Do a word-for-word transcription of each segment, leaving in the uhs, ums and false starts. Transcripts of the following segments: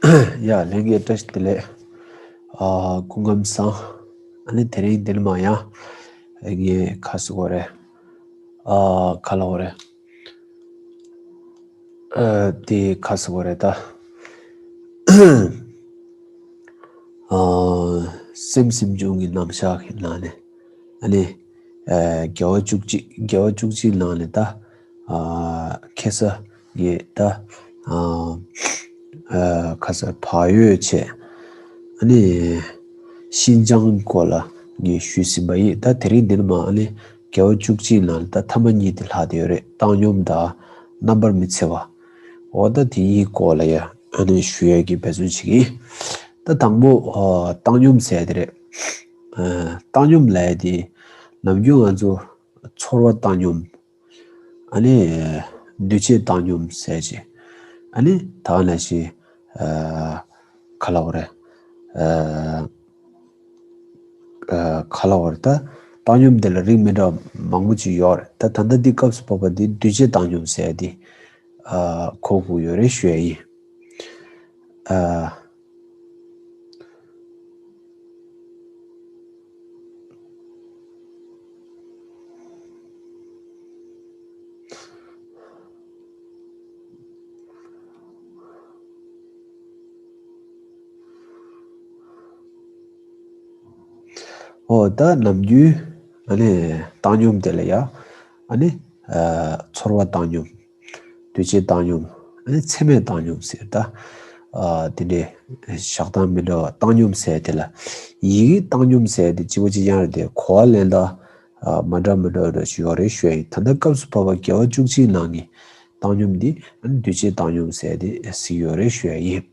ཡ་ལྷན་རྒྱས་བཀྲ་ཤིས་བདེ་ལེགས། ཨ་སྐུ་ཁམས་བཟང་། ཨ་ནི་དེ་རིང་འདིར་མ་ཡང་ངས་ཁ་སི་གོ་རེད། ཨ་ཁ་ལ་གོ་རེད། ཨ་དེ་ཁ་སི་གོ་རེད་ད། ཨ་སེམས་སེམས་བྱུང་གི་རྣམ་གཞག་གི་ནང་ནས། ཨ་ནི། ཨ་དགེ་བ་བཅུ་གཅིག་དགེ་བ་བཅུ་གཅིག་ནང་ནས་ད། ཨ་ཁ་སི་གི་ད། ཨ་ཨ་ཁ་སི་བག་ཡོད་བྱས། ཨ་ནི། ཤིན་སྦྱངས་སྐོར་ལ་ངས་ཞུས་ཟིན་པ་ཡིན། ད་དེ་རིང་འདིར་མ་ཨ་ནི་དགེ་བ་བཅུ་གཅིག་ནང་ལ་ད་ཐ་མ་གཉིས་དེ་ལྷག་བསྡད་ཡོད་རེད། བཏང་སྙོམས་དང་རྣམ་པར་མི་འཚེ་བ། འོ་ད་དེ་གཉིས་སྐོར་ལ་ཡ་ཨ་ནི་ཞུ་ཡས་ཀྱི་འབད་བརྩོན་བྱེད་ཀྱི་ཡིན། ད་དང་པོ་ཨ་བཏང་སྙོམས་ཟེར་དེ་རེད། ཨ་བཏང་སྙོམས་ལབ་ཡས་དེ་ནམ་རྒྱུན་ང་ཚོ་ཚོར་བ་བཏང་སྙོམས། ཨ་ནི། འདུས་བྱས་བཏང་སྙོམས་ཟེར་ཅིག་ཨ་ནི་ད་ག་ནང་བཞིན། ཨ་ག་ལབ་དགོས་རེད། ཨ་ཨ་ག་ལབ་དགོས་རེད་ད། བཏང་སྙོམས་དེ་ལ་རིགས་མི་འདྲ་བ་མང་པོ་ཅིག་ཡོད་རེད། ད་ད་ལྟ་འདི་སྐབས་སུ་བབས་པ་འདི་འདུས་བྱས་བཏང་སྙོམས་ཟེར་ཡ་འདི། ཨ་གོ་དགོས་ཡོད་རེད་ཞུ་ཡ་ཡིན། ཨ། འོ་ད་ནམ་རྒྱུན་ཨ་ནི་བཏང་སྙོམས་དེ་ལ་ཡ་ཨ་ནི་ཨ་ཚོར་བ་བཏང་སྙོམས། འདུས་བྱས་བཏང་སྙོམས། ཨ་ནི་ཚད་མས་བཏང་སྙོམས་ཟེར་ད། ཨ་དེ་འདྲའི་བཞག་སྟངས་མི་འདྲ་བ། བཏང་སྙོམས་ཟེར་དེ་ལ་ཡི་གེ་བཏང་སྙོམས་ཟེར་དེ་གཅིག་པ་གཅིག་རྐྱང་རེད་དེ། གོ་བ་ལེན་སྟངས་ཨ་མ་འདྲ་མི་འདྲ་བ་འདྲ་ཞིག་ཡོད་རེད་ཞུ་ཡ་ཡིན། ད་ལྟ་སྐབས་སུ་བབས་པ་དགེ་བ་བཅུ་གཅིག་ནང་གི་བཏང་སྙོམས་འདི་ཨ་ནི་འདུས་བྱས་བཏང་སྙོམས་ཟེར་དེ་ཟེར་གྱི་ཡོད་རེད་ཞུ་ཡ་ཡིན།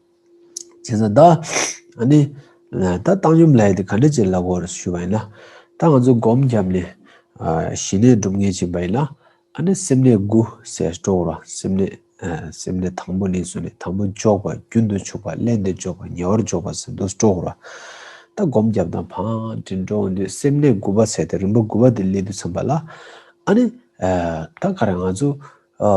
བྱས་ཙང་ད་ཨ་ནི་ད་བཏང་སྙོམས་ལབ་ཡ་དེ་ག་འདྲ་ཅིག་ལབ་དགོས་རེད་ཞུ་བ་ཡིན་ན། ད་ང་ཚོ་སྒོམ་བརྒྱབ་ནས་ཨ་ཞི་གནས་སྒྲུབ་མཁན་ཅིག་ཡིན་པ་ཡིན་ན། ཨ་ནི་སེམས་གནས་དགུ་ཟེར་སྤྲོ་བ། སེམས་གནས་ཨ་སེམས་གནས་དང་པོ་ནས་བཟུང་ནས། དང་པོ་འཇོག་པ། རྒྱུན་དུ་འཇུག་པ། ལྷན་དུ་འཇོག་པ། ཉེ་བར་འཇོག་པ་ཟེར་འདུག་སྤྲོ་བ། ད་སྒོམ་བརྒྱབ་དང་ཕར་དྲིན་འགྲོ་འོང་དུས་སེམས་གནས་དགུ་པ་ཟེར་ཏེ་རིམ་པ་དགུ་པ་དེ་སླེབས་དུས་ཙམ་པ་ལ། ཨ་ནི་ཨ་ད་ག་རེ་ང་ཚོ་ཨ་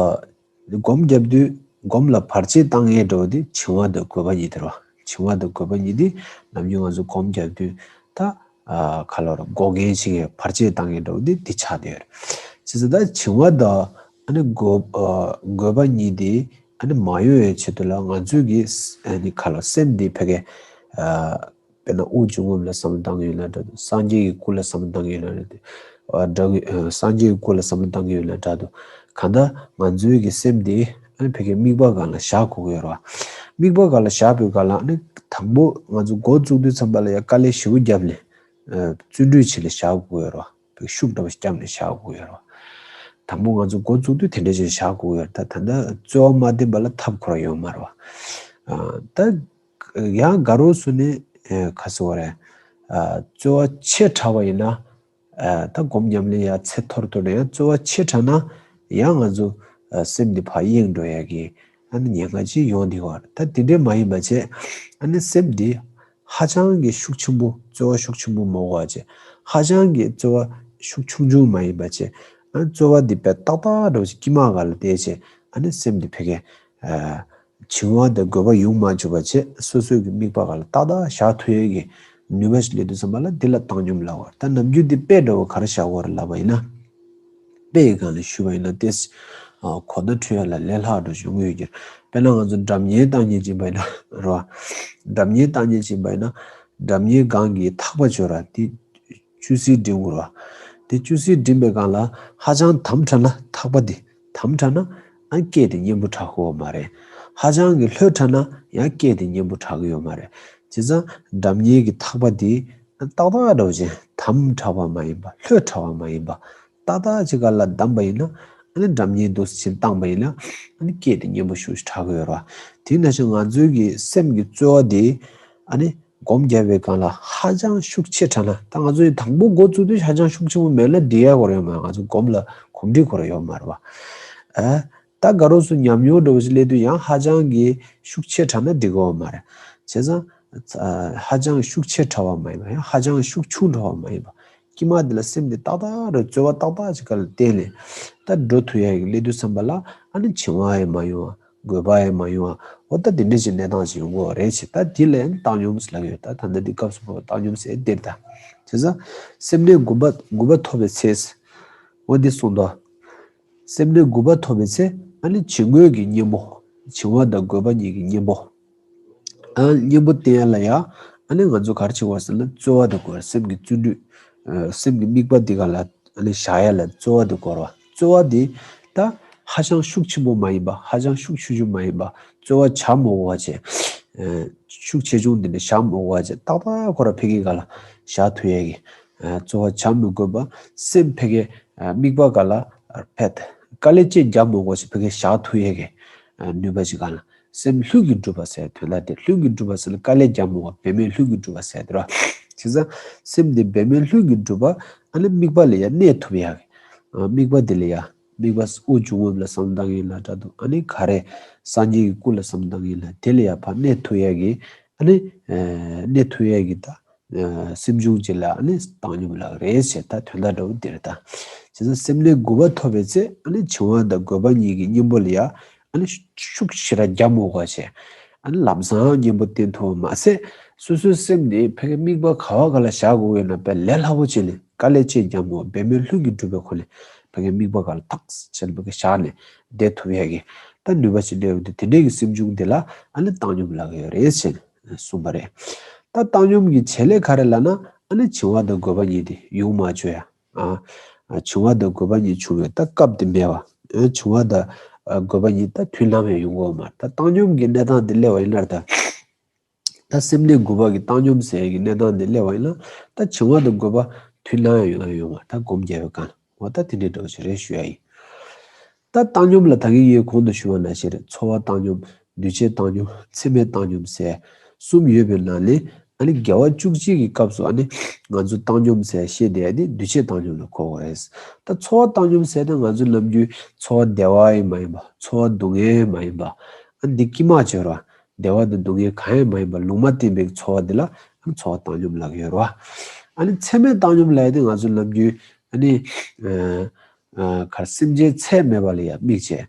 སྒོམ་བརྒྱབ་དུས་སྒོམ་ལ་བར་ཆད་བཏང་མཁན་འདྲ་བོ་དེ་བྱིང་བ་དང་རྒོད་པ་གཉིས་དེ་རེད་བ། བྱིང་བ་དང་རྒོད་པ་གཉིས་དེ་ནམ་རྒྱུན་ང་ཚོ་སྒོམ་བརྒྱབ་དུས་ད། ཨ་ག་ལབ་རེད། འགོག་མཁན་བྱེད་མཁན་བར་ཆད་བཏང་མཁན་འདྲ་བོ་འདི་འདི་ཆགས་བསྡད་ཡོད་རེད། བྱས་ཙང་ད་བྱིང་བ་དང་ཨ་ནི་རྒོད་ཨ་རྒོད་པ་གཉིས་འདི་ཨ་ནི་མ་ཡོང་བའི་ཆེད་དུ་ལ་ང་ཚོའི་གི་ཨ་ནི་ག་ལབ་སེམས་འདི་ཕ་གི་ཨ་དཔེར་ན་དབུགས་འབྱུང་རྔུབ་ལ་བསམ་བློ་བཏང་གི་ཡོད་ན་འདྲ་འདུག་སངས་རྒྱས་ཀྱི་སྐུ་ལ་བསམ་བློ་བཏང་གི་ཡོད་ན་འདྲ་འདུག་ཨ་འདྲ་གི་ཨ་སངས་རྒྱས་ཀྱི་སྐུ་ལ་བསམ་བློ་བཏང་གི་ཡོད་ན་འདྲ་འདུག་གང་ལྟར་ང་ཚོའི་གི་སེམས་འདི་ཨ་ནི་ཕ་གི་དམིགས་པ་སྒང་ལ་བཞག་དགོས་ཀྱི་ཡོད་རེད་བ། དམིགས་པ་སྒང་ལ་བཞག་པའི་སྒང་ལ་ཨ་ནི་དང་པོ་ང་ཚོ་འགོ་བཙུགས་དུས་ཙམ་པ་ལ་ཡ་དཀའ་ལས་ཞེ་པོ་བརྒྱབ་ནས། བརྩོན་འགྲུས་ཆེ་ལ་བཞག་དགོས་ཡོད་རེད་བ། ཤུགས་འདྲ་བ་བརྒྱབ་ནས་བཞག་དགོས་ཡོད་རེད་བ། དང་པོ་ང་ཚོ་འགོ་བཙུགས་དུས་དེ་འདྲ་ཅིག་བཞག་དགོས་ཡོད་རེད། ད་ད་ལྟ་རྩོལ་བ་མ་བསྟེན་པ་ལ་ཐབས་ཁོ་རང་ཡོད་མ་རེད་བ། ད་ཡང་དགའ་རོགས་སུ་ནས་ག་ཟེར་བ་རེད། རྩོལ་བ་ཆེ་དྲགས་པ་ཡིན་ན། ད་སྒོམ་ཉམས་ལེན་ཡང་ཚད་མཐོར་གཏོང་ན་ཡང་རྩོལ་བ་ཆེ་དྲགས་ན་ཡང་ང་ཚོ་སེམས་འདི་ཕར་གཡེང་འགྲོ་ཡ་གི་ཨ་ནི་ཉེན་ཁ་ཅིག་ཡོང་བསྡད་ཡོད་རེད། ད་དེ་འདྲས་མ་ཡིན་པ་བྱས་ཨ་ནི་སེམས་འདི། ཧ་ཅང་གི་ཤུགས་ཆེན་པོ་རྩོལ་བ་ཤུགས་ཆེན་པོ་མ་དགོས་པ་བྱས། ཧ་ཅང་གི་རྩོལ་བ་ཤུགས་ཆུང་ཆུང་མ་ཡིན་པ་བྱས། ཨ་རྩོལ་བ་འདི་དཔེ་ཏག་ཏག་འདྲ་བོ་ཞིག་དཀྱིལ་མ་སྒང་ལ་བསྡད་བྱས་ཨ་ནི་སེམས་འདི་ཕ་གི་ཨ་བྱིང་བ་དང་རྒོད་པ་ཡོང་མ་བཅུག་པ་བྱས་སོ་སོའི་གི་དམིགས་པ་སྒང་ལ་ཏག་ཏག་བཞག་ཐུབ་ཡས་ཀྱི་ནུས་པ་ཞིག་སླེབས་དུས་ཙམ་པ་ལ་འདི་ལ་བཏང་སྙོམས་ལབ་པ་རེད། ད་ནམ་རྒྱུན་འདི་དཔེ་འདྲ་བོ་ག་རེ་བཞག་དགོས་རེད་ལབ་པ་ཡིན་ན། དཔེ་ཡི་སྒང་ལ་ཞུས་པ་ཡིན་ན་ཏེས། ཨ་གོ་བརྡ་འཕྲོད་ཡ་ལ་ལས་སླ་བ་འདྲ་བྱུང་གི་ཡོད་ཀྱི་རེད། དཔེར་ན་ང་ཚོ་སྒྲ་སྙན་བཏང་མཁན་ཅིག་ཡིན་པ་ཡིན་ན་རེད་བ། སྒྲ་སྙན་བཏང་མཁན་ཅིག་ཡིན་པ་ཡིན་ན། སྒྲ་སྙན་སྒང་གི་ཐག་པ་ཆོད་ར་དེ་ཅུང་ཟད་འདྲེན་དགོས་རེད་བ། དེ་ཅུང་ཟད་འདྲེན་པའི་སྒང་ལ་ཧ་ཅང་དམ་དྲགས་ན་ཐག་པ་དེ་དམ་དྲགས་ན་ཨ་སྐད་དེ་སྙན་པོ་གྲགས་ཀྱི་ཡོད་མ་རེད། ཧ་ཅང་གི་ལྷོད་དྲགས་ན་ཡང་སྐད་དེ་སྙན་པོ་གྲགས་ཀྱི་ཡོད་མ་རེད། བྱས་ཙང་སྒྲ་སྙན་གྱི་ཐག་པ་དེ་ཏག་ཏག་འདྲ་བོ་ཅན་དམ་དྲགས་པ་མ་ཡིན་པ་ལྷོད་དྲགས་པ་མ་ཡིན་པ། ཏག་ཏག་ཅིག་སྒང་ལ་བསྡམས་པ་ཡིན་ན་ཨ་ནི་སྒྲ་སྙན་འདུག་སེ་བཏང་པ་ཡིན་ན་ཨ་ནི་སྐད་དེ་སྙན་པོ་ཞེ་པོ་ཅིག་གྲགས་ཀྱི་ཡོད་རེད་བ། དེ་ནང་བཞིན་ང་ཚོའི་གི་སེམས་ཀྱི་རྩོལ་བ་དེ་ཨ་ནི་སྒོམ་བརྒྱབ་པའི་སྒང་ལ་ཧ་ཅང་ཤུགས་ཆེ་དྲགས་ན། ད་ང་ཚོ་ཡི་དང་པོ་འགོ་བཙུགས་དུས་ཧ་ཅང་ཤུགས་ཆེན་པོ་མེད་ན་འགྲིག་ཡ་ཁོ་རང་ཡོད་མ་རེད། ང་ཚོ་སྒོམ་ལ་གོམས་འདྲིས་ཁོ་རང་ཡོད་མ་རེད་བ། ཨ་ད་དགའ་རོགས་སུ་ཉམས་མྱོང་འདྲ་བོ་ཞིག་སླེབས་དུས་ཡང་ཧ་ཅང་གི་ཤུགས་ཆེ་དྲགས་ན་འགྲིག་གི་ཡོད་མ་རེད། བྱས་ཙང་ཧ་ཅང་ཤུགས་ཆེ་དྲགས་པ་མ་ཡིན་པ། ཡང་ཧ་ཅང་ཤུགས་ཆུང་དྲགས་པ་མ་ཡིན་པ། དཀྱིལ་མ་འདི་ལ་སེམས་འདི་ཏག་ཏག་རེད། རྩོལ་བ་ཏག་ཏག་ཅིག་སྒང་ལ་བརྟེན་ནས་ད་འགྲོ་ཐུབ་ཡ་ཡི་སླེབས་དུས་ཙམ་པ་ལ་ཨ་ནི་བྱིང་བ་ཡང་མ་ཡོང་བ། དགོས་པ་ཡང་མ་ཡོང་བ། འོ་ད་དེ་འདྲ་ཞིག་གནས་སྟངས་ཤིག་ཡོང་གི་རེད་ཅེས། ད་དེ་ལ་ཡང་བཏང་སྙོམས་ལབ་ཡོད། ད་ད་ལྟ་འདི་སྐབས་སུ་བབ་པ་བཏང་སྙོམས་ཟེར་དེ་རེད་ད། བྱས་ཙང་སེམས་གནས་དགུ་པ་དགུ་པ་ཐོབ་པའི་ཚེ། འོ་འདི་གསུངས་འདུག། སེམས་གནས་དགུ་པ་ཐོབ་པའི་ཚེ། ཨ་ནི་བྱིང་རྒོད་ཀྱི་གཉེན་པོ། བྱིང་བ་དང་རྒོད་པ་གཉིས་ཀྱི་གཉེན་པོ། ཨ་གཉེན་པོ་བསྟེན་ཡ་ལ་ཡ། ཨ་ནི་ང་ཚོ་ག་རེ་བྱེད་དགོས་ཟེར་ན། རྩོལ་བ་དེ་དགོས། སེམས་ཀྱི་བརྩོན་འགྲུས། ཨ་སེམས་ཀྱི་དམིགས་པ་འདི་ག་ལ་ཨ་ནི་བཞག་ཡ་ལ་རྩོལ་བ་དེ་དགོས་རེད་བ། རྩོལ་བ་འདི་ད་ཧ་ཅང་ཤུགས་ཆེན་པོ་མ་ཡིན་པ། ཧ་ཅང་ཤུགས་ཆུང་ཆུང་མ་ཡིན་པ། རྩོལ་བ་བྱ་མི་དགོས་པ་བྱས། ཨ་ཤུགས་ཆེ་ཆུང་འདི་འདྲ་བཞག་མི་དགོས་པ་བྱས། ཏག་ཏག་ཁོ་རང་ཕ་གི་ག་ལ་བཞག་ཐུབ་ཡ་གི། ཨ་རྩོལ་བ་བྱ་མི་དགོས་པ། སེམས་ཕ་གི་ཨ་དམིགས་པ་ག་ལ་ཕེད་དཀའ་ལས་ཅིག་རྒྱག་མི་དགོས་པ་བྱས། ཕ་གི་བཞག་ཐུབ་ཡ་གི་ཨ་ནུས་པ་ཅིག་ག་ལ། སེམས་ལྷུན་གྱིས་གྲུབ་པ་ཟེར་དོན་དག་དེ། ལྷུན་གྱིས་གྲུབ་པ་ཟེར་ན་དཀའ་ལས་རྒྱག་མི་དགོས་པ། འབད་མེད་ལྷུན་གྱིས་གྲུབ་པ་ཟེར་དེ་རེད་བ། བྱས་ཙང་སེམས་དེ་འབད་མེད་ལྷུན་གྱིས་གྲུབ་པ། ཨ་ནི་དམིགས་པ་ལ་ཡ་གནས་ཐུབ་ཡ་གི། ཨ་དམིགས་པ་དེ་ལ་ཡ། དམིགས་པ་དབུགས་འབྱུང་རྔུབ་ལ་བསམ་བློ་བཏང་ཡིན་ལ་འདྲ་འདུག། ཨ་ནི་ག་རེ་སངས་རྒྱས་ཀྱི་སྐུ་ལ་བསམ་བློ་བཏང་ཡིན་ལ། དེ་ལ་ཡ་ཕར་གནས་ཐུབ་ཡ་གི། ཨ་ནི་ཨ་གནས་ཐུབ་ཡ་གི་ད། ཨ་སེམས་བྱུང་ཅིག་ལ་ཨ་ནི་བཏང་སྙོམས་ལབ་རེད་ཟེར། ད་དོན་དག་འདྲ་བོ་འདི་རེད་ད། བྱས་ཙང་སེམས་གནས་དགུ་པ་ཐོབ་པའི་ཚེ། ཨ་ནི་བྱིང་བ་དང་རྒོད་པ་གཉིས་ཀྱི་གཉེན་པོ་ལ་ཡ། ཨ་ནི་ཤུགས་ཞེ་དྲག་རྒྱག་མི་དགོས་པ་བྱས། ཨ་ནི་ལམ་སང་གཉེན་པོ་བསྟེན་ཐུབ་པ་མ་ཟད། སོ་སོའི་སེམས་དེ་ཕ་གི་དམིགས་པ་ག་བ་ག་ལ་བཞག་དགོས་ཡོད་ན། དཔེ་ལས་སླ་པོ་བྱས་ནས་དཀའ་ལས་ཅིག་རྒྱག་མི་དགོས། འབད་མེད་ལྷུན་གྱིས་གྲུབ་པའི་སྒོ་ནས་ཕ་གི་དམིགས་པ་ག་ལ་ཐག་བྱས་ནས་ཕ་གི་བཞག་ནས་བསྡད་ཐུབ་ཡ་གི། ད་ནུས་པ་ཅིག་སླེབས་ཡོང་དུས། དེ་འདྲའི་གི་སེམས་བྱུང་དེ་ལ་ཨ་ནི་བཏང་སྙོམས་ལབ་ཀྱི་ཡོད་རེད་ཟེར་ནས་གསུངས་པ་རེད། ད་བཏང་སྙོམས་ཀྱི་བྱེད་ལས་ག་རེ་ལབ་ན། ཨ་ནི་བྱིང་བ་དང་རྒོད་པ་གཉིས་དེ་ཡོང་མ་བཅུག་ཡ། ཨ་ཨ་བྱིང་བ་དང་རྒོད་པ་གཉིས་བྱུང་བའི་ད་སྐབས་དེ་མེད་པ། ཨ་བྱིང་བ་དང་ཨ་རྒོད་པ་གཉིས་ད་དུས་ནམ་ཡང་ཡོང་གི་ཡོད་མ་རེད། ད་བཏང་སྙོམས་ཀྱི་གནས་སྟངས་དེ་སླེབས་པ་ཡིན་ན་ད། ད་སེམས་གནས་དགུ་པ་གི་བཏང་སྙོམས་ཟེར་ཡ་གི་གནས་སྟངས་དེ་སླེབས་པ་ཡིན་ན། ད་བྱིང་བ་དང་རྒོད་པ་དུས་ནམ་ཡང་ཡོང་ཡ་ཡོད་མ་རེད། ད་སྒོམ་རྒྱག་པའི་སྒང་ལ། འོ་ད་དེ་འདྲའི་འདྲ་བོ་ཞིག་རེད་ཞུ་ཡ་ཡིན། ད་བཏང་སྙོམས་ལ་ད་གིན་ངས་གོང་དུ་ཞུས་པ་ནང་བཞིན་རེད། ཚོར་བ་བཏང་སྙོམས། འདུས་བྱས་བཏང་སྙོམས། ཚད་མས་བཏང་སྙོམས་ཟེར་གསུམ་ཡོད་པའི་ནང་ནས། ཨ་ནི་དགེ་བ་བཅུ་གཅིག་གི་སྐབས་སུ་ཨ་ནི་ང་ཚོ་བཏང་སྙོམས་ཟེར་བཤད་བསྡད་ཡ་དེ་འདུས་བྱས་བཏང་སྙོམས་ལ་གོ་དགོས་རེད། ད་ཚོར་བ་བཏང་སྙོམས་ཟེར་དེ་ང་ཚོ་ནམ་རྒྱུན་ཚོར་བ་བདེ་བ་ཡང་མ་ཡིན་པ། ཚོར་བ་སྡུག་བསྔལ་ཡང་མ་ཡིན་པ། ཨ་ནི་འདི་དཀྱིལ་མ་བྱས་ར། བདེ་བ་དང་སྡུག་བསྔལ་གང་ཡང་མ་ཡིན་པ་ལུང་མ་བསྟན་པའི་ཚོར་བ་འདི་ལ་ཨ་ནི་ཚོར་བ་བཏང་སྙོམས་ལབ་ཀྱི་ཡོད་ར། ཨ་ནི་ཚད་མས་བཏང་སྙོམས་ལབ་ཡ་དེ་ང་ཚོ་ནམ་རྒྱུན་ཨ་ནི་ཨ་ཨ་ག་རེ་སེམས་ཅན་ཚད་མེད་པ་ལ་ཡ་དམིགས་བྱས།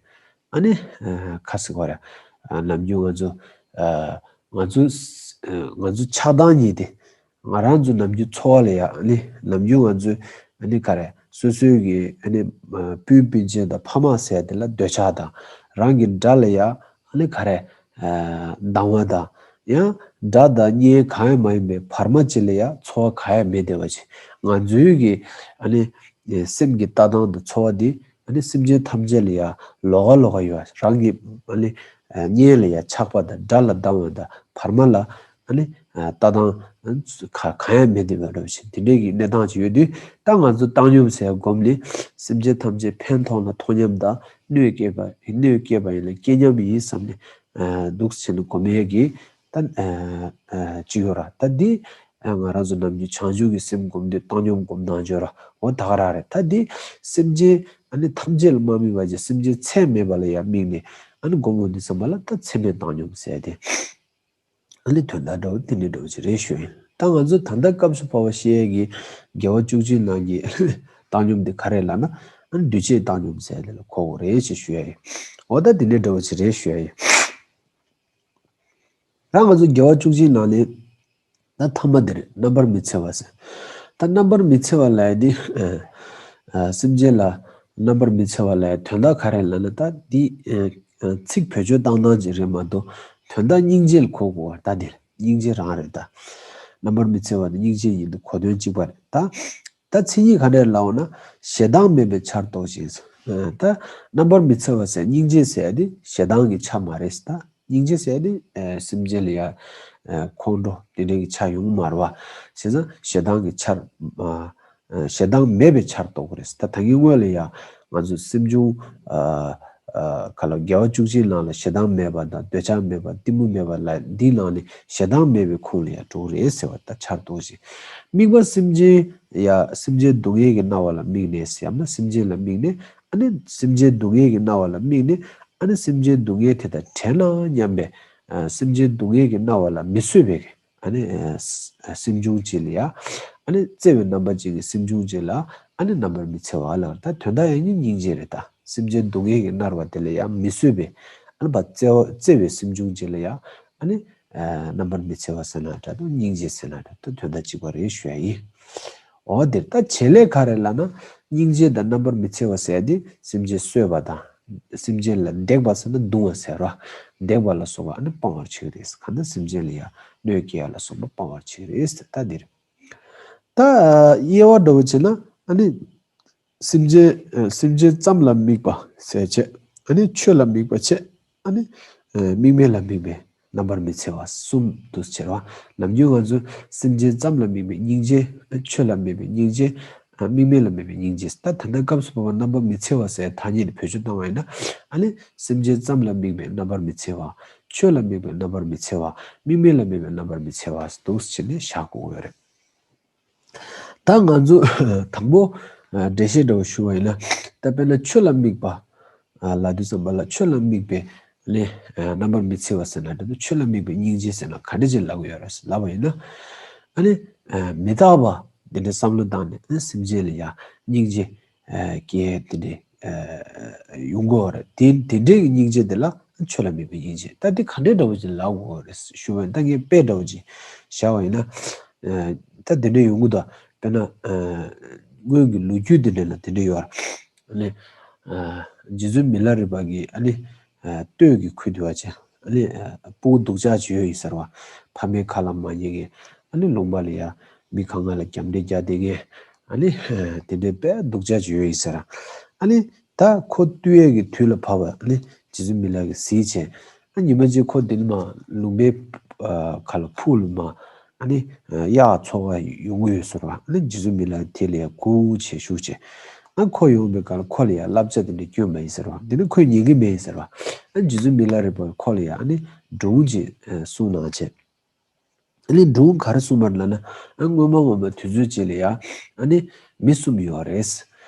ཨ་ནི་ཨ་ག་རེ་ཟེར་དགོས་རེད། ཨ་ནམ་རྒྱུན་ང་ཚོ་ཨ་ང་ཚོ་ཨ་ང་ཚོ་ཆགས་སྡང་གཉིས་དེ། ང་རང་ཚོ་ནམ་རྒྱུན་ཚོར་བ་ལ་ཡ། ཨ་ནི་ནམ་རྒྱུན་ང་ཚོས་ཨ་ནི་ག་རེ་སོ་སོའི་གི་ཨ་ནི་ཨ་སྤུན་སྤུན་མཆེད་དང་ཕ་མ་ཟེར་དེ་ལ་འདོད་ཆགས་དང་། རང་གི་དགྲ་ལ་ཡ་ཨ་ནི་ག་རེ་ཨ་སྡང་བ་དང་། ཡང་དགྲ་དང་གཉེན་གང་ཡང་མ་ཡིན་པའི་བར་མ་ཅིག་ལ་ཡ་ཚོར་བ་གང་ཡང་མེད་བསྡད་པ་ཅིག། ང་ཚོའི་གི་ཨ་ནི་སེམས་ཀྱི་ལྟ་སྟངས་དང་ཚོར་བ་འདི་ཨ་ནི་སེམས་ཅན་ཐམས་ཅད་ལ་ཡ་ལོགས་ཀ་ལོགས་ཀ་ཡོད། རང་གི་ཨ་ནི་ཨ་གཉེན་ལ་ཡ་ཆགས་པ་དང་། དགྲ་ལ་སྡང་བ་དང་། བར་མ་ལ་ཨ་ནི་ཨ་ལྟ་སྟངས་ཨ་ག་གང་ཡང་མེད་བསྡད་པ་འདྲ་བོ་ཞིག། དེ་འདྲའི་གི་གནས་སྟངས་ཅིག་ཡོད་དུས། ད་ང་ཚོ་བཏང་སྙོམས་ཟེར་སྒོམ་ནས་སེམས་ཅན་ཐམས་ཅད་ཕན་ཐོགས་ན་ཐོགས་མཉམ་དང་། གནོད་སྐྱེལ་བ་གནོད་སྐྱེལ་བ་ཡིན་ན་སྐྱེལ་མཉམ་ཡིན་བསམ་ནས་ཨ་འདུག་སེ་བྱས་ནས་སྒོམ་ཡས་ཀྱི་ད་ཨ་ཨ་ཅིག་ཡོད་ར། ད་འདི་ཨ་ང་རང་ཚོ་ནམ་རྒྱུན་བྱང་ཆུབ་ཀྱི་སེམས་སྒོམ་དུས་བཏང་སྙོམས་སྒོམ་སྟངས་ཅིག་ཡོད་ར། འོ་ད་ག་རང་རེད། ད་འདི་སེམས་ཅན་ཨ་ནི་ཐམས་ཅད་ལ་མ་དམིགས་པ་བྱས། སེམས་ཅན་ཚད་མེད་པ་ལ་ཡང་དམིགས་ནས་ཨ་ནི་སྒོམ་འོང་དུས་ཙམ་པ་ལ་ད་ཚད་མས་བཏང་སྙོམས་ཟེར་ཏེ། ཨ་ནི་དོན་དག་འདྲ་བོ་དེ་འདྲའི་འདྲ་བོ་ཅིག་རེད་ཞུ་ཡིན། ད་ང་ཚོ་ད་ལྟ་སྐབས་སུ་བབས་པ་བཤད་ཡས་ཀྱི་དགེ་བ་བཅུ་གཅིག་ནང་གི་བཏང་སྙོམས་དེ་ག་རེ་ལབ་ན། ཨ་ནི་འདུས་བྱས་བཏང་སྙོམས་ཟེར་དེ་ལ་གོ་དགོས་རེད་ཅེས་ཞུ་ཡ་ཡིན། འོ་ད་དེ་འདྲའི་འདྲ་བོ་ཅིག་རེད་ཞུ་ཡ་ཡིན། ད་ང་ཚོ་དགེ་བ་བཅུ་གཅིག་ནང་ནས་ད་ཐ་མ་དེ་རེད། རྣམ་པར་མི་འཚེ་བ་ཟེར། ད་རྣམ་པར་མི་འཚེ་བ་ལབ་ཡ་འདི་ཨ་ཨ་སེམས་ཅན་ལ་རྣམ་པར་མི་འཚེ་བ་ལབ་ཡ་དོན་དག་ག་རེ་ལབ་ན། ད་འདི་ཨ་ཨ་ཚིག་བེད་སྤྱོད་བཏང་སྟངས་ཅིག་རེད་མ་གཏོགས། དོན་དག་སྙིང་རྗེ་ལ་གོ་དགོས་པ། ད་འདི་སྙིང་རྗེ་རང་རེད། ད་རྣམ་པར་མི་འཚེ་བ་ནི་སྙིང་རྗེ་ཡིན་དུས་གོ་དོན་གཅིག་པ་རེད། ད་ད་མཚན་ཉིད་ག་འདྲ་ལབ་འོང་ན། ཞེ་སྡང་མེད་པའི་ཆར་གཏོགས་ཤིང་། ཨ་ད་རྣམ་པར་མི་འཚེ་བ་ཟེར་སྙིང་རྗེ་ཟེར་ཡ་དེ་ཞེ་སྡང་གི་ཆ་མ་རེད། ད་སྙིང་རྗེ་ཟེར་ཡ་དེ་ཨ་སེམས་ཅན་ལ་ཡ་ཨ་ཁོང་ཁྲོ་དེ་འདྲ་གི་ཆ་ཡོང་མ་རེད་བ། བྱས་ཙང་ཞེ་སྡང་གི་ཆར་ཨ་ཨ་ཞེ་སྡང་མེད་པའི་ཆར་གཏོགས་པ་རེད། ད་ད་གིན་སྔོན་ལ་ཡ་ང་ཚོ་སེམས་བྱུང་ཨ་ཨ་ག་ལ་དགེ་བ་བཅུ་གཅིག་ནང་ལ་ཞེ་སྡང་མེད་པ་དང་། འདོད་ཆགས་མེད་པ། གཏི་མུག་མེད་པ་ལ། འདིའི་ནང་ནས་ཞེ་སྡང་མེད་པའི་ཁོངས་ལ་ཡ་འགྲོ་གི་རེད་ཟེར་བ། ད་ཆར་གཏོགས་ཤིང་། དམིགས་པ་སེམས་ཅན་ཡ་སེམས་ཅན་སྡུག་བསྔལ་གྱིས་མནར་བ་ལ་དམིགས་ནས་ཟེར། ཡང་ན་སེམས་ཅན་ལ་དམིགས་ནས། ཨ་ནི་སེམས་ཅན་སྡུག་བསྔལ་གྱིས་མནར་བ་ལ་དམིགས་ནས། ཨ་ནི་སེམས་ཅན་སྡུག་བསྔལ་དེ་དང་བྲལ་ན་སྙམ་པའི་ཨ་སེམས་ཅན་སྡུག་བསྔལ་གྱིས་མནར་བ་ལ་མི་བཟོད་པའི་ཨ་ནི་ཨ་སེམས་བྱུང་ཅིག་ལ་ཡ། ཨ་ནི་བརྩེ་བའི་རྣམ་པ་ཅན་གྱི་སེམས་བྱུང་ཅིག་ལ་ཨ་ནི་རྣམ་པར་མི་འཚེ་བ་ལབ། ད་དོན་དག་ཡང་སྙིང་རྗེ་རེད། ད་སེམས་ཅན་སྡུག་བསྔལ་གྱིས་མནར་བ་དེ་ལ་ཡ་མི་བཟོད་པའི་ ཨ་ནི་བ་བརྩེ་བ་བརྩེ་བའི་སེམས་བྱུང་ཅིག་ལ་ཡང་ཨ་ནི་རྣམ་པར་མི་འཚེ་བ་ཟེར་ན་འདྲ་འདུག་སྙིང་རྗེ་ཟེར་ན་འདྲ་འདུག་དོན་དག་གཅིག་པ་རེད་ཞུ་ཡ་ཡིན། འོ་དེར་ད་བྱེད་ལས་ག་རེ་ལབ་ན། སྙིང་རྗེ་དང་རྣམ་པར་མི་འཚེ་བ་ཟེར་དེ་སེམས་ཅན་གསོད་པ་དང་། སེམས་ཅན་ལ་འདེགས་པ་ཟེར་ན་རྡུང་བ་ཟེར་རོ། འདེགས་པ་ལ་སོགས་པ་ཨ་ནི་སྤང་བར་བྱེད་རེད། གང་ལྟར་སེམས་ཅན་ལ་ཡང་གནོད་སྐྱེལ་ཡ་ལ་སོགས་པ་སྤང་བར་བྱེད་རེད། ད་འདིར་ད་དབྱེ་བ་འདྲ་བོ་བྱས་ན་ཨ་ནི། སེམས་ཅན་སེམས་ཅན་ཙམ་ལ་དམིགས་པ་ཟེར་བྱས། ཨ་ནི་ཆོས་ལ་དམིགས་པ་བྱས། ཨ་ནི་དམིགས་མེད་ལ་དམིགས་པའི་རྣམ་པར་མི་འཚེ་བ་གསུམ་དུ་ཕྱེ་བ། ནམ་རྒྱུན་ང་ཚོས་སེམས་ཅན་ཙམ་ལ་དམིགས་པའི་སྙིང་རྗེ། ཆོས་ལ་དམིགས་པའི་སྙིང་རྗེ། དམིགས་མེད་ལ་དམིགས་པའི་སྙིང་རྗེ། ད་ད་ལྟ་སྐབས་སུ་བབ་པ་རྣམ་པར་མི་འཚེ་བ་ཟེར་ཐ་སྙད་དེ་བེད་སྤྱོད་བཏང་བ་ཡིན་ན། ཨ་ནི་སེམས་ཅན་ཙམ་ལ་དམིགས་པའི་རྣམ་པར་མི་འཚེ་བ། ཆོས་ལ་དམིགས་པའི་རྣམ་པར་མི་འཚེ་བ། དམིགས་མེད་ལ་དམིགས་པའི་རྣམ་པར་མི་འཚེ་བ་འདུག་ཟེར་ནས་བཞག་དགོས་ཀྱི་ཡོད་རེད། ད་ང་ཚོ་དང་པོ་འགྲེལ་བཤད་འདྲ་བོ་ཞུ་བ་ཡིན་ན། ད་དཔེར་ན་ཆོས་ལ་དམིགས་པ་ལབ་དུས་ཙམ་པ་ལ་ཆོས་ལ་དམིགས་པའི་ནི་རྣམ་པར་མི་འཚེ་བ་ཟེར་ན་འདྲ་འདུག་ཆོས་ལ་དམིགས་པའི་སྙིང་རྗེ་ཟེར་ན་ག་འདྲ་ཅིག་ལབ་ཀྱི་ཡོད་རེད་ལབ་པ་ཡིན་ན། ཨ་ནི་མི་རྟག་པ་འདི་འདྲའི་བསམ་བློ་བཏང་ནས་ཨ་ནི་སེམས་ཅན་ལ་ཡང་སྙིང་རྗེ་སྐྱེ་དེ་འདྲའི་ཡོང་གི་ཡོད་རེད། དེ་དེ་འདྲའི་སྙིང་རྗེ་དེ་ལ་ཆོས་ལ་དམིགས་པའི་སྙིང་རྗེ། ད་དེ་ག་འདྲའི་འདྲ་བོ་ཅིག་ལབ་དགོས་རེད་ཞུ་བ་ཡིན། ད་ངས་དཔེ་འདྲ་བོ་ཅིག་བཞག་པ་ཡིན་ན། ད་དེ་འདྲ་ཡོང་གི་འདུག་དཔེར་ན་སྔོན་གྱི་ལོ་རྒྱུས་དེ་འདྲ་ལ་དེ་འདྲ་ཡོད་རེད། ཨ་ནི་རྗེ་བཙུན་མི་ལ་རས་པ་གིས་ཨ་ནི་སྟོད་ཀྱི་ཁུལ་དུ་བ་ཅིག་ཨ་ནི་ཕྲུ་གུ་སྡུག་ཅག་ཅིག་ཡོད་ཡིན་ཟེར་བ། ཕ་མའི་ཁ་ལ་མ་ཉན་མཁན། ཨ་ནི་ལུང་པ་ལ་ཡ་མི་གང་ག་ལ་རྒྱབ་འདྲེ་རྒྱག་བསྡད་མཁན། ཨ་ནི་དེ་འདྲའི་དཔེ་སྡུག་ཅག་ཅིག་ཡོད་ཡིན་ཟེར། ཨ་ནི་ད་ཁོ་བཏུལ་ཡས་ཀྱི་དུས་ལ་བབ་པ་ཨ་ནི་རྗེ་བཙུན་མི་ལ་གིས་གཟིགས་བྱས། ཨ་ཉི་མ་གཅིག་ཁོ་དེ་ནི་མ་ལུང་པའི་ཁ་ལ་ཕུག་ལ་མ་ཨ་ནི་གཡག་འཚོ་ག་ཡོང་གི་ཡོད་ཟེར་བ། ཨ་ནི་རྗེ་བཙུན་མི་ལ་དེ་ལ་ཡ་སྒུག་བྱས་བཞུགས་བྱས། ཨ་ཁོ་ཡོང་བའི་སྐབས་ལ་ཁོ་ལ་ཡ་བསླབ་བྱ་དེ་འདྲ་སྐྱོན་མ་ཡིན་ཟེར་བ། དེ་ནི་ཁོས་ཉན་གི་མེད་ཟེར་བ། ཨ་རྗེ་བཙུན་མི་ལ་རས་པ་ཁོ་ལ་ཡ་ཨ་ནི་སྒྲུང་ཅིག་གསུངས་གནང་བྱས། ཨ་ནི་སྒྲུང་ག་རེ་གསུངས་པ་རེད་ལབ་ན། ཨ་སྔོན་མ་སྔོན་མ་དུས་ཚོད་ཅིག་ལ་ཡ་ཨ་ནི་མི་གསུམ་ཡོད་རེད།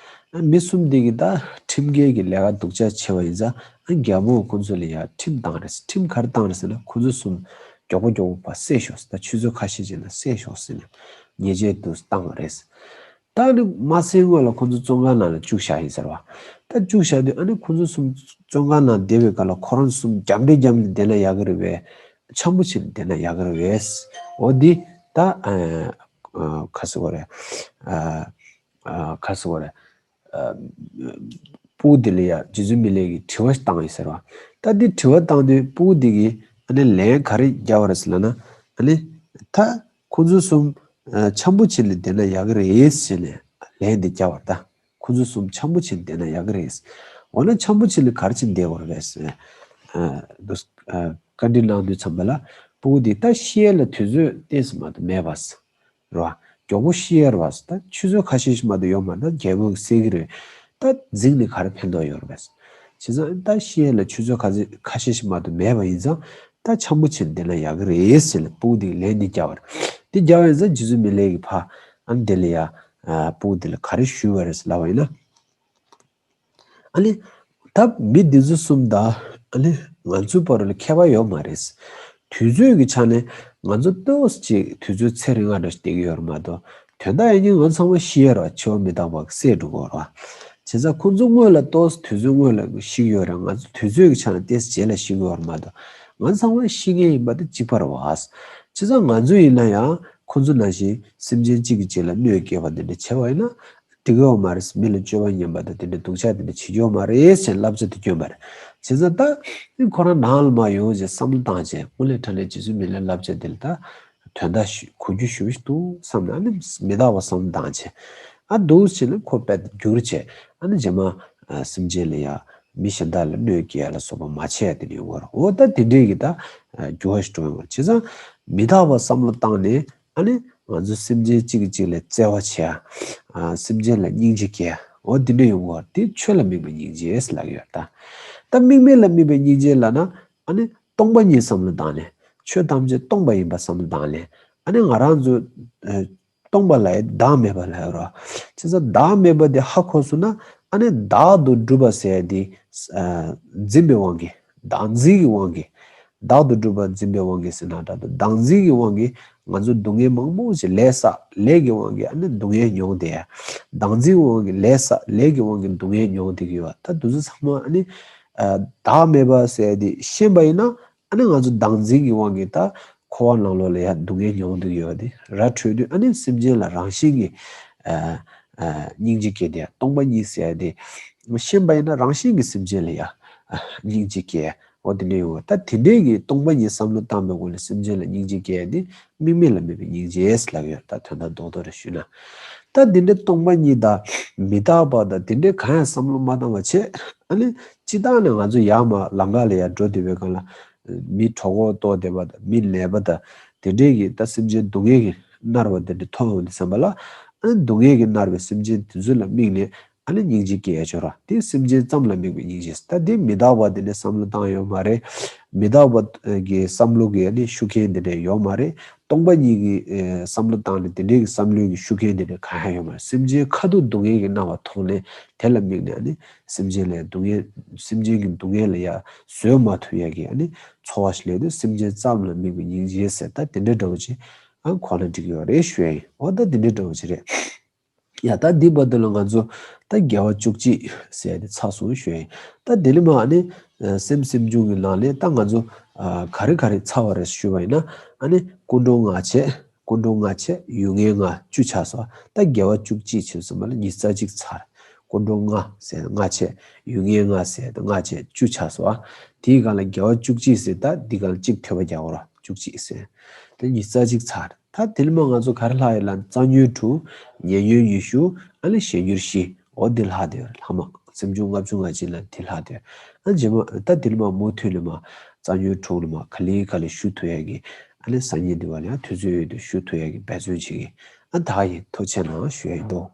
ཨ་མི་གསུམ་དེ་གི་ད་ཁྲིམས་འགལ་གྱི་ལས་ཀ་སྡུག་ཅག་བྱས་པ་ཡིན་ཙང་། ཨ་རྒྱལ་པོ་ཁོང་ཚོ་ལ་ཡ་ཁྲིམས་བཏང་རེད། ཁྲིམས་ག་རེ་བཏང་རེད་ཟེར་ན། ཁོང་ཚོ་གསུམ་མགྱོགས་པོ་མགྱོགས་པོ་ཕར་བསད་ཤོག་ད་ཆུ་ཚོད་ཁ་ཤས་ཅིག་ནང་བསད་ཤོག་ཟེར་ནས་ཉེས་ཆད་དུ་བཏང་བ་རེད། ད་ཨ་ནི་མ་བསད་སྔོན་ལ་ཁོང་ཚོ་བཙོན་ཁང་ནང་ལ་བཅུག་བཞག་ཡིན་ཟེར་བ། ད་བཅུག་བཞག་དུས་ཨ་ནི་ཁོང་ཚོ་གསུམ་བཙོན་ཁང་ནང་བསྡད་པའི་སྐབས་ལ་ཁོ་རང་གསུམ་རྒྱབ་འདྲེ་རྒྱབ་ནས་བསྡད་ན་ཡག་གི་རེད་པས། འཆམ་པོ་བྱས་ནས་བསྡད་ན་ཡག་གི་རེད་པས། འོ་འདི་ད་ཨ་ཨ་ག་ཟེར་དགོས་རེད། ཨ་ཨ་ག་ཟེར་དགོས་རེད། ཨ་ཕྲུ་གུ་དེ་ལ་ཡ་རྗེ་བཙུན་མི་ལས་ཀྱིས་དྲི་བ་བཏང་ཡིན་ཟེར་བ། ད་འདི་དྲི་བ་བཏང་དུས་ཕྲུ་གུ་དེ་གིས་ཨ་ནི་ལན་ག་རེ་བརྒྱབ་པ་རེད་ཟེར་ལབ་ན། ཨ་ནི་ད་ཁོང་ཚོ་གསུམ་ཨ་འཆམ་པོ་བྱས་ནས་བསྡད་ན་ཡག་གི་རེད་ཟེར་ནས་ལན་འདི་བརྒྱབ་པ་རེད། ད་ཁོང་ཚོ་གསུམ་འཆམ་པོ་བྱས་ནས་བསྡད་ན་ཡག་གི་རེད། འོ་ན་འཆམ་པོ་བྱས་ནས་ག་རེ་བྱས་ནས་བསྡད་དགོས་རེད་ཟེར། ཨ་འདུག་ཨ་བཀའ་འདྲི་གནང་དུས་ཙམ་པ་ལ་ཕྲུ་གུ་འདི་ད་ཤི་ཡས་ལ་དུས་ཚོད་ཏོག་ཙམ་མ་གཏོགས་མེད་པ། རེད་བ། མགྱོགས་པོ་ཤི་ཡས་རེད་བ། ད་ཆུ་ཚོད་ཁ་ཤས་ཤིག་མ་གཏོགས་ཡོད་མ་རེད། ད་རྒྱལ་པོས་བསད་ཀྱི་རེད། ད་འཛིང་ནས་ག་རེ་ཕན་ཐོགས་ཡོད་རེད་བས། བྱས་ཙང་ད་ཤི་ཡས་ལ་ཆུ་ཚོད་ཁ་ཚོད་ཁ་ཤས་ཤིག་མ་གཏོགས་མེད་པ་ཡིན་ཙང་། ད་འཆམ་པོ་བྱས་ནས་བསྡད་ན་ཡག་གི་རེད་ཟེར་ནས་ཕྲུ་གུ་དེ་གིས་ལན་འདི་བརྒྱབ་པ་རེད། འདི་བརྒྱབ་པ་ཡིན་ཙང་རྗེ་བཙུན་མི་ལས་ཀྱིས་ཕར་ཨ་ནི་དེ་ལ་ཡ་ཕྲུ་གུ་དེ་ལ་ག་རེ་ཞུས་པ་རེད་ལབ་པ་ཡིན་ན། ཨ་ནི། ད་མི་འདི་ཚོ་གསུམ་དང་ཨ་ནི་ང་ཚོའི་བར་ལ་ཁྱད་པར་ཡོད་མ་རེད། དུས་ཚོད་ཀྱི་ཆ་ནས་ང་ཚོ་ཏོག་ཙམ་ཅིག་དུས་ཚོད་ཚེ་རིང་ང་འདྲ་ཞིག་བསྡད་ཀྱི་ཡོད་རེད་མ་གཏོགས། དོན་དག་ཡིན་ཉིན་ང་ཚང་མ་ཤི་ཡས་རེད་བ། འཆི་བ་མི་རྟག་པ་གིས་བསད་འགྲོ་གི་ཡོད་རེད་བ། བྱས་ཙང་ཁོང་ཚོ་སྔོན་ལ་ཏོག་ཙམ་དུས་ཚོད་སྔོན་ལ་ཤི་གི་ཡོད་རེད། ང་ཚོ་དུས་ཚོད་ཀྱི་ཆ་ནས་ཏོག་ཙམ་རྗེས་ལ་ཤི་གི་ཡོད་རེད་མ་གཏོགས། ང་ཚང་མ་ཤི་མཁན་ཡིན་པ་དེ་གཅིག་པ་རེད་བ། བྱས་ཙང་ང་ཚོ་ཡིན་ན་ཡང་ཁོང་ཚོ་ནང་བཞིན་སེམས་ཅན་གཅིག་གིས་གཅིག་ལ་གནོད་སྐྱེལ་བ་འདི་འདྲ་བྱས་པ་ཡིན་ན། འགྲིག་གི་ཡོད་མ་རེད། མི་ལ་སྤྱོད་པ་ངན་པ་དང་དེ་འདྲ་སྡུག་ཅག་དེ་འདྲ་བྱེད་ཀྱི་ཡོད་མ་རེད་ཟེར་བསླབ་བྱ་དེ་སྐྱོན་པ་རེད། བྱས་ཙང་ད་ཁོ་རང་ནང་ལ་མར་ཡོང་བྱས་བསམ་བློ་བཏང་བྱས། དངོས་གནས་དྲང་གནས་རྗེ་བཙུན་མི་ལའི་བསླབ་བྱ་དེ་ལ་ད་དོན་དག་ཞུ་གོ་རྒྱུ་ཞུ་ཞིག་འདུག་བསམ་ནས། ཨ་ནི་མི་རྟག་པ་བསམ་བློ་བཏང་བྱས། ཨ་འདུག་བྱས་ནས་ཁོ་དཔེ་འགྱུར་བྱས། ཨ་ནི་རྗེས་མ་ཨ་སེམས་ཅན་ལ་ཡ་མི་གཞན་དག་ལ་གནོད་སྐྱེལ་ཡ་ལ་སོགས་པ་མ་བྱས་ཡ་དེ་འདྲ་ཡོང་གི་རེད། འོ་ད་དེ་འདྲས་ཀྱི་ད་འགྱུར་བ་ཞིག་འགྲོ་ཡོང་གི་རེད། བྱས་ཙང་མི་རྟག་པ་བསམ་བློ་བཏང་ནས། ཨ་ནི་ང་ཚོ་སེམས་ཅན་གཅིག་གིས་གཅིག་ལ་བརྩེ་བ་བྱེད་ཡ། ཨ་སེམས་ཅན་ལ་སྙིང་རྗེ་སྐྱེ་ཡ། འོ་འདི་འདྲ་ཡོང་གི་རེད། དེ་ཆོས་ལ་དམིགས་པའི་སྙིང་རྗེ་ལབ་ཀྱི་ཡོད་ད། ད་དམིགས་མེད་ལ་དམིགས་པའི་སྙིང་རྗེ་ལབ་ན། ཨ་ནི་སྟོང་པ་ཉིད་བསམ་བློ་བཏང་ནས། ཆོས་ཐམས་ཅད་སྟོང་པ་ཡིན་པ་བསམ་བློ་བཏང་ནས། ཨ་ནི་ང་རང་ཚོ་ཨ་སྟོང་པ་ལ་ཡང་བདག་མེད་པ་ལབ་ཡོད་རེད། བྱས་ཙང་བདག་མེད་པ་དེ་ཧ་གོ་སོང་ན། ཨ་ནི་བདག་ཏུ་གྲུབ་པ་ཟེར་ཡ་དེ་ཨ་འཛིན་པའི་དབང་གིས། བདག་འཛིན་གྱི་དབང་གིས། བདག་ཏུ་གྲུབ་པ་འཛིན་པའི་དབང་གིས་ཟེར་ན་འདྲ་འདུག་བདག་འཛིན་གྱི་དབང་གིས་ང་ཚོ་སྡུག་བསྔལ་མང་པོ་ཞིག་ལས་བསགས། ལས་ཀྱི་དབང་གིས་ཨ་ནི་སྡུག་བསྔལ་མྱོང་བསྡད་ཡ། བདག་འཛིན་གྱི་དབང་གིས་ལས་བསགས། ལས་ཀྱི་དབང་གིས་སྡུག་བསྔལ་མྱོང་བསྡད་ཀྱི་ཡོད། ད་དེ་ཚོ་ཚང་མ་ཨ་ནི་ བདག་མེད་པ་ཟེར་ཡ་དེ་ཤེས་པ་ཡིན་ན། ཨ་ནི་ང་ཚོ་བདག་འཛིན་གྱི་དབང་གིས་ད་འཁོར་བ་ནང་ལོགས་ལ་ཡ་སྡུག་བསྔལ་མྱོང་སྡོད་ཡོད་དེ་ར་འཕྲོད་དུས། ཨ་ནི་སེམས་ཅན་ལ་རང་བཞིན་གྱིས་སྙིང་རྗེ་སྐྱེ་དེ། སྟོང་པ་ཉིད་ཟེར་ཡ་དེ་ཤེས་པ་ཡིན་ན་རང་བཞིན་གྱིས་སེམས་ཅན་ལ་ཡ་སྙིང་རྗེ་སྐྱེ། འོ་དེ་འདྲ་ཡོང་བ། ད་དེ་འདྲའི་གི་སྟོང་པ་ཉིད་བསམ་བློ་བཏང་བའི་སྒོ་ནས་སེམས་ཅན་ལ་སྙིང་རྗེ་སྐྱེ་ཡ་དེ་དམིགས་མེད་ལ་དམིགས་པའི་སྙིང་རྗེ་ལབ་ཡོད། ད་དོན་དག་རྡོག་རྡོག་རེ་ཞུས་ན། ད་དེ་འདྲའི་སྟོང་པ་ཉིད་དང་མི་རྟག་པ་དང་དེ་འདྲའི་གང་ཡང་བསམ་བློ་མ་བཏང་བ་བྱས། ཨ་ནི་སྤྱིར་བཏང་ནས་ང་ཚོ་ཡར་མར་ལམ་ཁ་ལ་ཡར་འགྲོ་བསྡད་པའི་སྒང་ལ། མི་གྲོད་ཁོག་ལྟོགས་བསྡད་པ་དང་མི་ནད་པ་དང་དེ་འདྲའི་གི་ད་སེམས་ཅན་སྡུག་བསྔལ་གྱིས་མནར་བ་དེ་འདྲ་མཐོང་ཡོང་དུས་ཙམ་པ་ལ། ཨ་ནི་སྡུག་བསྔལ་གྱིས་མནར་བའི་སེམས་ཅན་དེ་ཚོ་ལ་དམིགས་ནས། ཨ་ནི་སྙིང་རྗེ་སྐྱེ་ཡ་ཅིག་ཡོད་ར། དེ་སེམས་ཅན་ཙམ་ལ་དམིགས་པའི་སྙིང་རྗེ། ད་དེ་མི་རྟག་པ་དེ་འདྲའི་བསམ་བློ་བཏང་ཡོད་མ་རེད། མི་རྟག་པ་གི་བསམ་བློ་གི་ཨ་ནི་ཤུགས་རྐྱེན་དེ་འདྲ་ཡོད་མ་རེད། སྟོང་པ་ཉིད་ཀྱི་ཨེ་བསམ་བློ་བཏང་ནས་དེ་འདྲའི་གི་བསམ་བློའི་གི་ཤུགས་རྐྱེན་དེ་འདྲ་གང་ཡང་ཡོད་མ་རེད། སེམས་ཅན་ཁ་ཐུག་སྡུག་བསྔལ་གྱིས་མནར་བ་མཐོང་ནས་དེ་ལ་དམིགས་ནས། ཨ་ནི་སེམས་ཅན་ལ་སྡུག་བསྔལ། སེམས་ཅན་གྱི་སྡུག་བསྔལ་ལ་ཡ་བཟོད་མ་ཐུབ་ཡ་གི་ཨ་ནི་ཚོར་བ་ཞིག་སླེབས་དུས་སེམས་ཅན་ཙམ་ལ་དམིགས་པའི་སྙིང་རྗེ་ཟེར། ད་དེ་འདྲ་འདྲ་བོ་ཅིག་ཨ་གོ་ན་འགྲིག་གི་ཡོད་རེད་ཞུ་ཡ་ཡིན། འོ་ད་དེ་འདྲ་འདྲ་བོ་ཅིག་རེད། ཡ་ད་འདི་བར་དུ་ལ་ང་ཚོ་ད་དགེ་བ་བཅུ་གཅིག་ཟེར་ཡ་དེ་ཚར་སོང་ཞུ་ཡ་ཡིན། ད་དེ་ལས་མར་ཨ་ནི་ཨ་སེམས་སེམས་བྱུང་གི་ནང་ནས་ད་ང་ཚོ་ཨ་ག་རེ་ག་རེ་ཚར་བ་རེད་ཞུས་པ་ཡིན་ན། ཨ་ནི་ཀུན་འགྲོ་ལྔ་བྱས། ཀུན་འགྲོ་ལྔ་བྱས། ཡུལ་ངེས་ལྔ་བཅུ་ཆགས་སོང་། ད་དགེ་བ་བཅུ་གཅིག་བྱས་ཙམ་པ་ལ་ཉི་ཤུ་རྩ་གཅིག་ཚར། ཀུན་འགྲོ་ལྔ་ཟེར་ལྔ་བྱས། ཡུལ་ངེས་ལྔ་ཟེར་ལྔ་བྱས་བཅུ་ཆགས་སོང་། དེའི་སྒང་ལ་དགེ་བ་བཅུ་གཅིག་ཟེར། ད་འདི་སྒང་ལ་གཅིག་ཐོལ་པ་རྒྱག་དགོས་ར། བཅུ་གཅིག་ཟེར། ད་ཉི་ཤུ་རྩ་གཅིག་ཚར། ད་དེ་ལས་མར་ང་ཚོ་ག་རེ་ལྷག་ཡོད་ལབ་ན། རྩ་ཉོན་དྲུག་ཉེ་ཉོན་ཉི་ཤུ། ཨ་ནི་ཞེ་འགྱུར་བཞི། འོ་འདི་ལྷག་བསྡད་ཡོད་རེད། ལྷག་མ་སེམས་བྱུང་ལྔ་བཅུ་ང་གཅིག་ལ་འདི་ལྷག་བསྡད་ཡོད། ཨ་རྗེས་མ་ད་དེ་ལས་མར་མུ་མཐུད་ནས་མར་རྩ་ཉོན་དྲུག་ལ་མར་ག་ལེ་ག་ལེ་ཞུ་ཐུབ་ཡ་གི་ཨ་ནི་སང་ཉིན་འདི་བ་ལ་ཡང་དུས་ཚོད་ཡོད་དུས་ཞུ་ཐུབ་ཡ་གི་འབད་བརྩོན་བྱེད་ཀྱི། ཨ་ད་ག་ཡིན། ཐུགས་རྗེ་གནང་ཞུ་ཡ་ཡིན་འདུག།